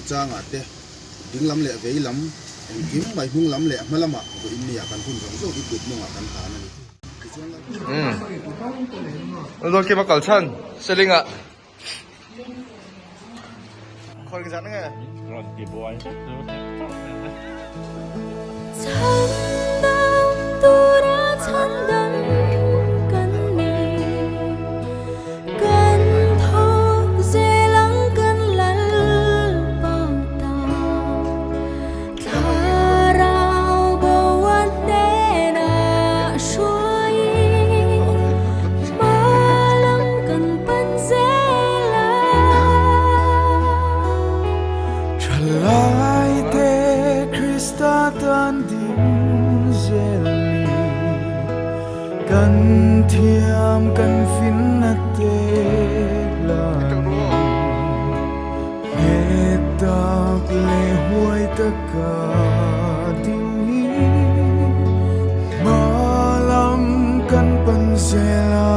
chungchangah te, ding lam leh vei lam, engkim mai hnung lam leh hma lamah vawiin nia kan hun zawng zawng i kut mawngah kan hlan a ni. Tichuan Lalpa. Lawkima kal chhan Selingah. Khawi ka zat nge? Rawn ti buai vek chu. Chhandam tura chhandam kan nei, kan thawk zel ang kan Lalpa ta. Thlarau bo a hnenah hruaiin hma lam kan pan zel a. Thalaite Krista tan ding zel ni, kan thiam kan finna te la ni. Nghet tak leh huai taka ding hi hma lam kan pan zel a.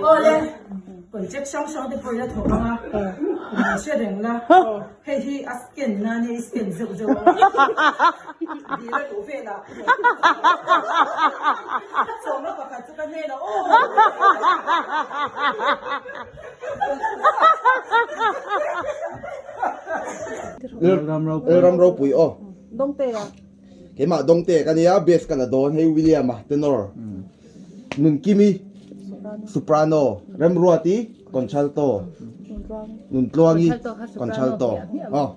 Awle, project hrang hrang te pawh i la thawh ang a, min hre reng la, hei hi a scan nan hi i scan zeuh zeuh ang a, dil a luh velah sawmna pakhat chu ka hnenah aw. Lalram ropui aw. Keimah Dawngte ka nia, bass ka la dawn hei William-a tenor, Nunkimi soprano, Remruati contralto, Nuntluangi contralto aw.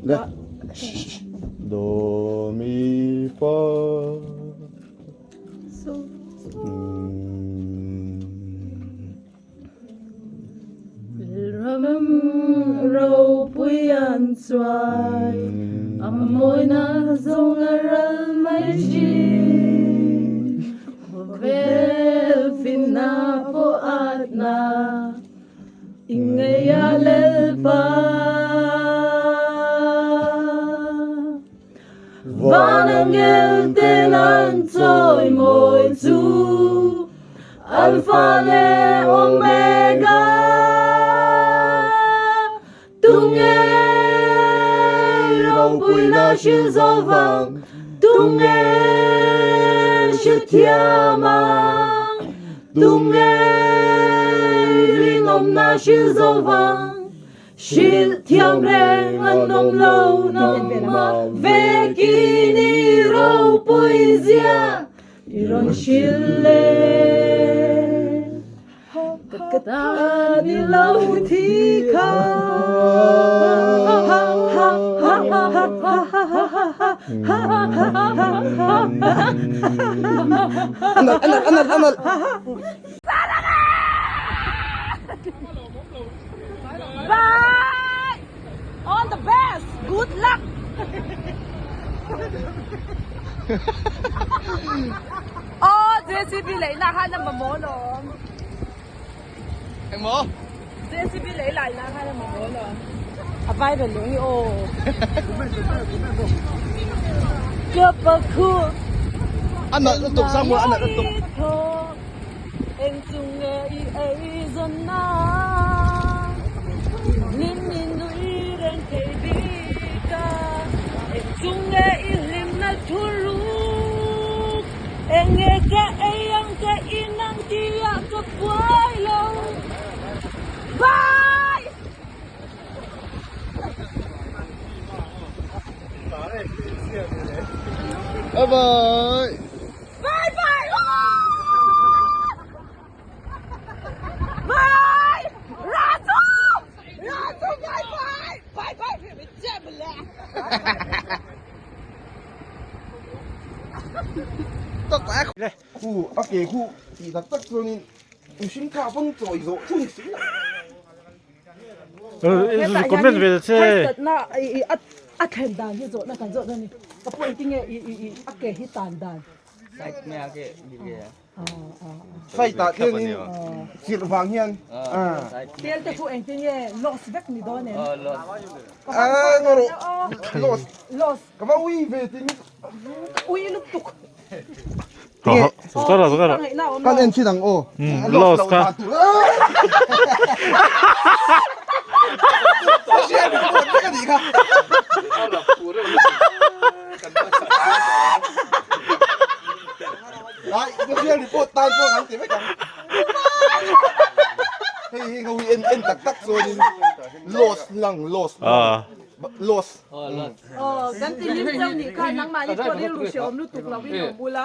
Le Do mi fa Ram ropui an chuai, a mawina zawng a ral mai thin. Khawvel finna pawh atna i ngei a Lalpa. Van angel ten an chawi mawi chu Alpha leh Omega. Tunge ropuina hrilh zo vang, tunge hrethiam ang, tunge rinawmna hrilh zo vang, hrilh thiam reng an awm lo nangmah vekin i ropui zia i rawn hrilh e. Ka ta ni lo thi kha. Anal anal anal anal. Bye! All the best! Good luck! Aw JCB lei lah khan a mamawh alawm. Engmaw? JCB lei lai lah khan a mamawh alawm. A viral leh hi aw. Ka pakhu. A nalh lutuk Samuel a nalh lutuk. Eng chung nge i ei zawn na Min min nui reng thei bik a Eng chung nge i hlim na thu ruk Eng nge ka ei ang ka in ang tih ah ka buai lo Bye! Bye bye! Bye bye! Bye! Raju! Raju bye bye! Bye bye min che mawle. Khu a ke khu tih tak tak chuanin mihring kha pawn chawi zawh thung si lo. Comment ve ta che. Harsatna a thlen dan hi zawhna kan zawh dawn a ni. Ka pawh engtinge i a ke hi tan dan. Side ah hianin chirh vang hian Tel te chu engtin nge loss vek ni dawn em? A ngaw rawh loss loss ka va ui ve tin ui lutuk Zukara zukara kan en thin ang aw loss kha Ai, social report tan chuan kan ti vek ang. Hei hi ho hi en en tak tak chuanin loss lang loss loss. Aw, kan ti hlim chauh nih kha nangmahni pawh rilru hrehawm lutuk lo in awm ula.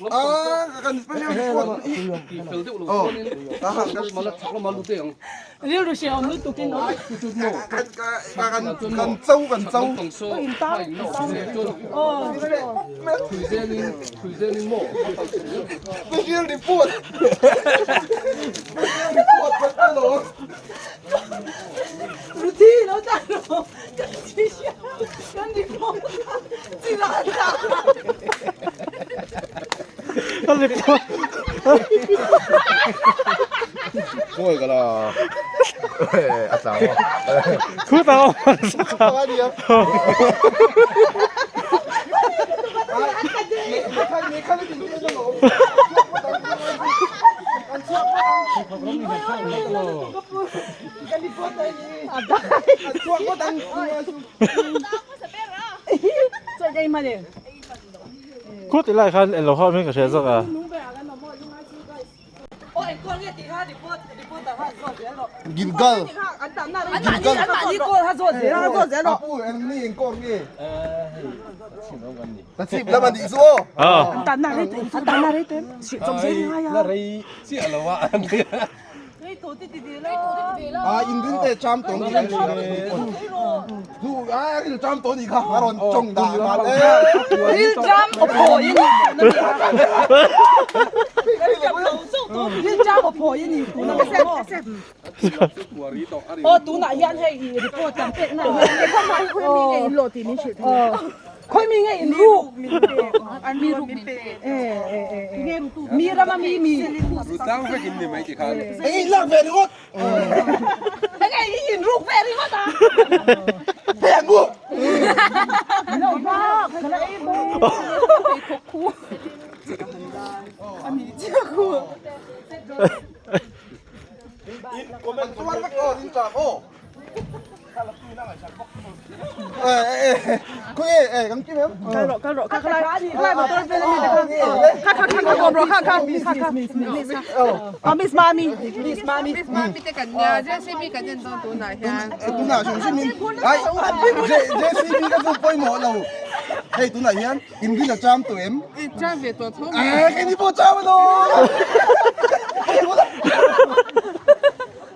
Ah, kan special report. Oh, Rilru hrehawm lutuk in awm. Kan kan cho kan cho. In tang aw. Special report. Special report kan ta lo. Ruthi lo ta lo. Kan chi sia. Kan report. Chi la ta. Kan report. Ngawi ka la. A tlang a. Thu tang a hman sak a. A nia. Khut ilai khan englo kha awmin ka hria zawk a. Gilgal Gilgal Apu eng ni eng kawr nge Ta chip lam a nih chu aw. A in rin te cham tawng tih an hria Chu a ril cham tawh nih kha a rawn tawng dah nghal e. Ril cham aw phawi a ni Ril cham aw phawi a ni tuna aw tunah hian hei i report kan pek na hian aw. Khawi mi nge in ruk? Mi ruk min pe. Mi rama mi mi. Rutlang vek in ni mai ti khan. Eng in lak ve ringawt. Eng nge i in ruk ve ringawt a? Hei ang u. Lo bak ka la ei bawk. In comment tuar vek aw in tlang aw. Miss Mami, Miss Mami. Miss Mami te kan nia, JCB kan en dawn tunah hian. Tunah hrim hrim in ai JCB ka chu pawimawh lo. Hei tunah hian in rin a cham tawh em? I cham ve tawh tho. Eh keini pawh cham alo.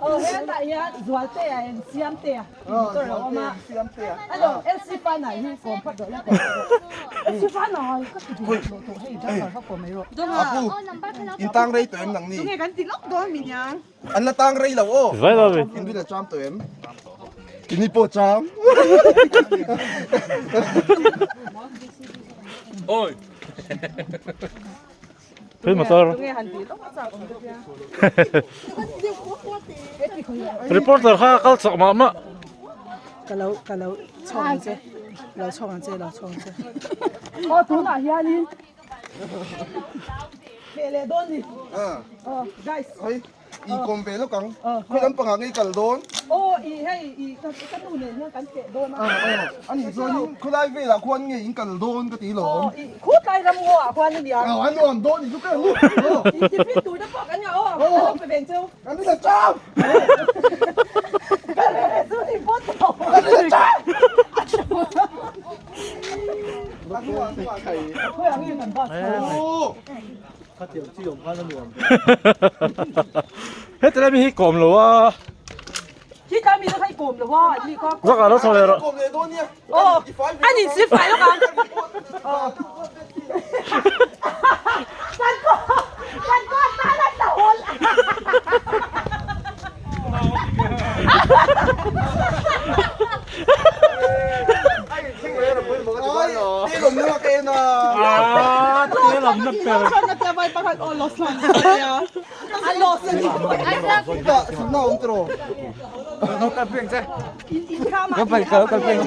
Aw hetah hian Zualtea in Siamtea motor a awm a. Hello LC Fanai hi kawm phawt rawh la kawm phawt rawh. LC Fanai ka ti duh loh tawh hei driver kha kawm mai rawh. Apu in tang rei tawh em nang ni? Tunge kan ti lawk dawn mi niang. An la tang rei lo aw. Vai lo mi. In rin a cham tawh em? Ini pawh cham. Oi. Thil motor. Reporter kha kal chak mah mah. Ka lo ka lo chhawng ang che lo chhawng ang che lo chhawng ang che. Aw tunah hianin hmeh leh dawn ni. Aw guys. I kawm ve lawk ang. Khawi lampang ah nge i kal dawn? Aw i hei i ka ka nu nen hian kan feh dawn a. A nih chuanin khawilai velah khuan nge in kal dawn ka ti lawm. Aw i khutlai ram ngaw ah khuan a nia. Aw a nuam dawn i chu ka ru. I tiffin tur te pawh kan ngah aw. Ka lo pe veng cheu. Kan ni la cham. Ka re re chu ni pawt lo. Kan ni la cham. A nuam nuam. Khawi ang nge kan bus kha. Heti lai mi hi kawm lo a. Hi tlai mi te kha i kawm lo a ni ka. Zak ah lo chho leh rawh. Kawm leh dawn nia. Aw an in si fai lawk ang. Kan ko kan ko tan an ta hawl. Te lawm na ka en a. Ah, te lawm na per. A loss a ni. Ita na awm tawh. Ka pal ka kal peng.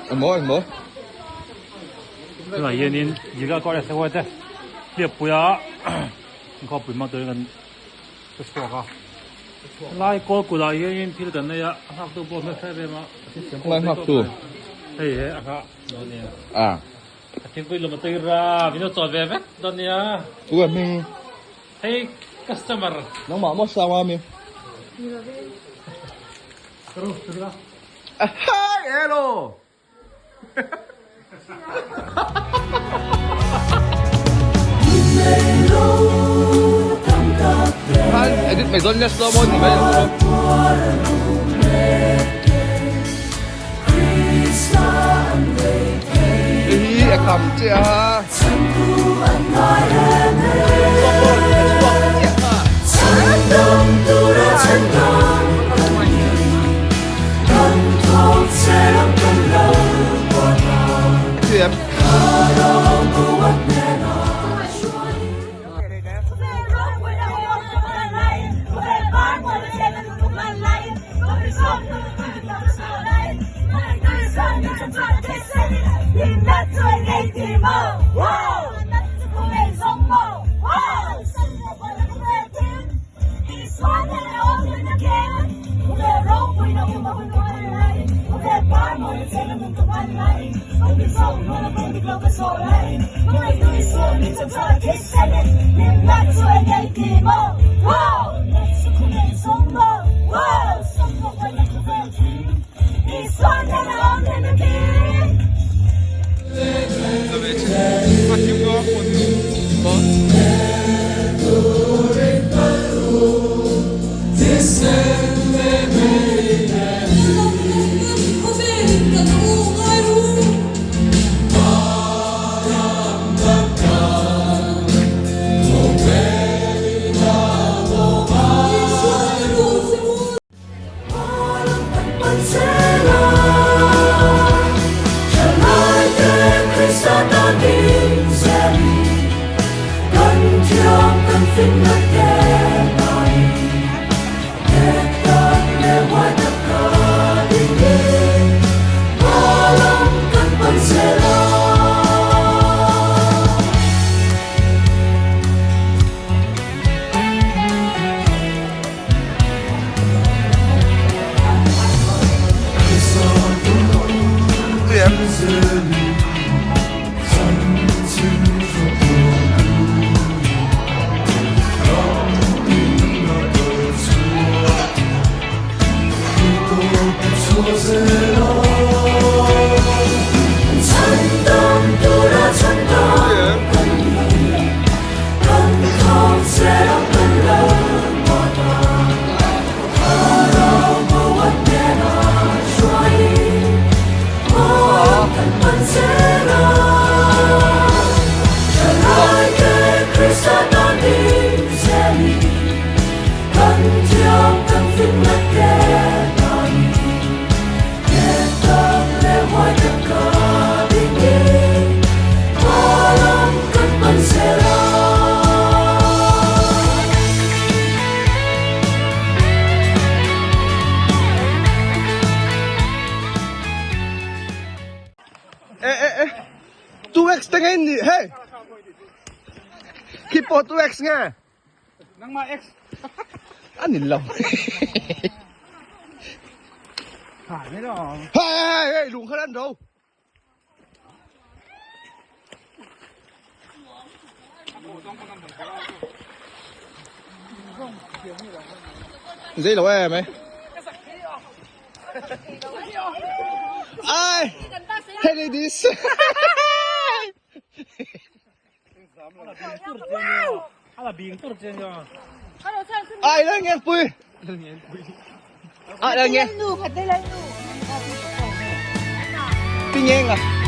Engmaw engmaw? Tunah hianin Jiga College te huai te hliappuia inkhawmpui hmang turin kan Ka chhuak a, helai kawl kutah hianin thil kan nei a, a nghaktu pawh hmel hre em a, Helai nghaktu? Hei he a nghah dawn nia. A. A thingpui lawm a tui ra, min lo chawi ve vek dawn nia. Tu a hming? Hei customer. Nangmah maw sang a mi? Ka ru, ka ru a. Hi, hello. Khan edit mai zawn nia slow mo ni mai ang chu. Hei hi a kham chiah a. E e e 2x te nge ni hei khi pawh 2x nge nangmah x a ni lo hei hei hei lung kha lan ro Dễ lỗi em ấy. Ai. Hey ladies. Ai lên nghe pui. Ai lên nghe. Tin nghe à.